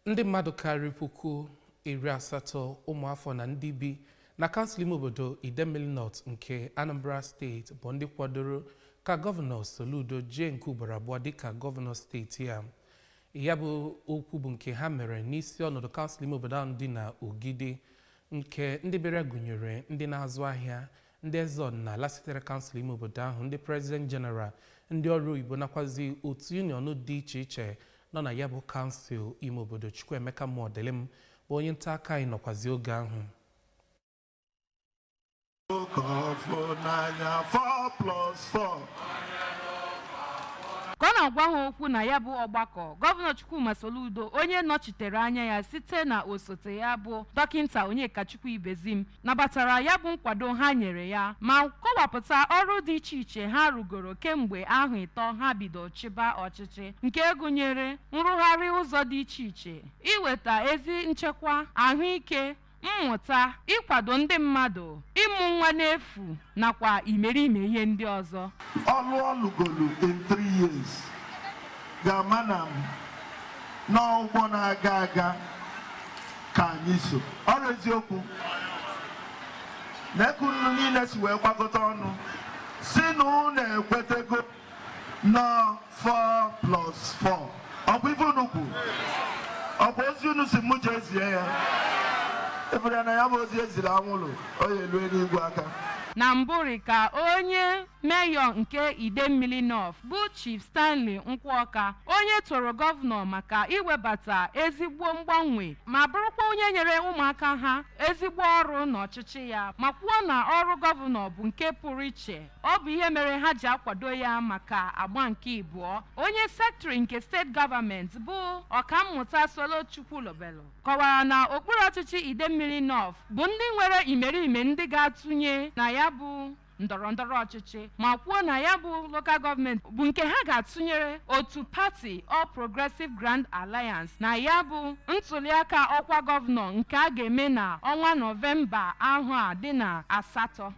Ndị mmadụ karịrị 80,000, ụmụafọ na ndị bi na kansụl ime obodo Idemili North nke Anambra Steeti, bụ ndị kwadoro ka Gọvanọ Soludo jee nke ugboro abụọ dịka gọvanọ steeti a. Ya bụ okwu bụ nke ha mere n'isi ọnọdụ kansụl ime obodo ahụ dị na Ogidi, nke ndị bịara gụnyere ndị na-azụ ahịa, ndị eze ọdịnala sitere kansụl ime obodo ahụ, ndị president general, ndị ọrụ oyibo, nakwazi otu union dị iche iche nọ na ya bụ kansụl ime obodo. Chukwuemeka Mụọdịlịm bụ onye nta aka anyị nọkwazi oge ahụ. N'anya 4 plus 4. Ka ọ na-agwa ha okwu na ya bụ ọgbakọ, Gọvanọ Chukwuma Soludo, onye nọchitere anya ya site na osote ya bụ Dọkịnta Onyekachukwu Ibezim, nabatara ya bụ nkwado ha nyere ya ma kọwapụta ọrụ dị iche iche ha rugoro kemgbe ahụ 3 ha bido chịba ọchịchị, nke gụnyere nrụgharị ụzọ dị iche iche, iweta ezi nchekwa, ahụike, mmụta, ịkwado ndị mmadụ, ịmụ nwa n'efu, nakwa imerime ihe ndị ọzọ. Ọlụ ọlụgolu in 3 years ga-ama na m n'ụgbọ na-aga aga ka anyị so. Ọrụ eziokwu na unu niile si wee gbakọta ọnụ si na unu ekwetego nọ 4 plus 4. Ọ bụ ife unu kwu, ọ bụ ozi unu si mụ jee zie ya. Efere na ya bụ ozi eziri anwụrụ, o ya elu eluigwe aka. Na mbụri ka onye meyọ nke Idemmili North bụ Chief Stanley Nkwọka, onye toro gọvanọ maka iwebata ezigbo mgbanwe ma bụrụkwa onye nyere ụmụaka ha ezigbo ọrụ n'ọchịchị ya, ma kwuo na ọrụ gọvanọ bụ nke pụrụ iche, ọ bụ ihe mere ha ji akwado ya maka agba nke ịbụọ. Onye secretary nke steeti gọọmenti bụ Ọkammụta Solo Chukwulobelu kọwara na okpuru ọchịchị Idemmili North bụ ndị nwere imerime ndị ga-atụnye na ya bụ ndọrọ ndọrọ ọchịchị, ma kwuo na ya bụ local gọọmenti bụ nke ha ga-atụnyere otu pati All Progressive Grand Alliance na ya bụ ntụliaka ọkwa gọvanọ nke a ga-eme na ọnwa Nọvemba ahụ a dị na 8.